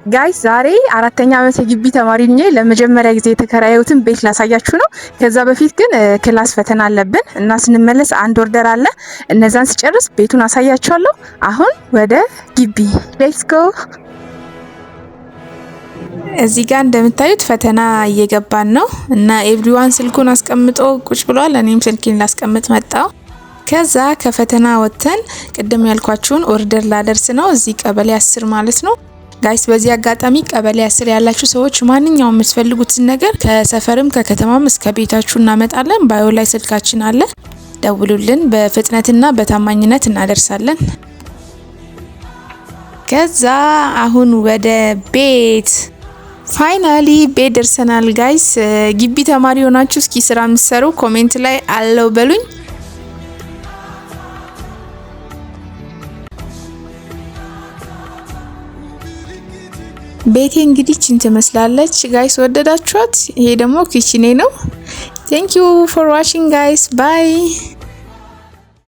Guys፣ ዛሬ አራተኛ ዓመት የግቢ ተማሪ ሆኜ ለመጀመሪያ ጊዜ የተከራየሁትን ቤት ላሳያችሁ ነው። ከዛ በፊት ግን class ፈተና አለብን እና ስንመለስ አንድ order አለ። እነዛን ስጨርስ ቤቱን አሳያችኋለሁ። አሁን ወደ ግቢ let's go። እዚህ ጋር እንደምታዩት ፈተና እየገባን ነው እና everyone ስልኩን አስቀምጦ ቁጭ ብሏል። እኔም ስልኬን ላስቀምጥ መጣው። ከዛ ከፈተና ወጥተን ቅድም ያልኳችሁን order ላደርስ ነው፣ እዚህ ቀበሌ 10 ማለት ነው። Guys፣ በዚህ አጋጣሚ ቀበሌ 10 ያላችሁ ሰዎች ማንኛውም የምትፈልጉትን ነገር ከሰፈርም ከከተማም እስከ ቤታችሁ እናመጣለን። Bio ላይ ስልካችን አለ፣ ደውሉልን። በፍጥነትና በታማኝነት እናደርሳለን። ከዛ አሁን ወደ ቤት፣ finally ቤት ደርሰናል guys። ግቢ ተማሪ ሆናችሁ እስኪ ስራ የምትሰሩ comment ላይ አለው በሉኝ። ቤቴ እንግዲህ ይችን ትመስላለች guys፣ ወደዳችኋት? ይሄ ደግሞ kitchen ኔ ነው። Thank you for watching, guys, bye.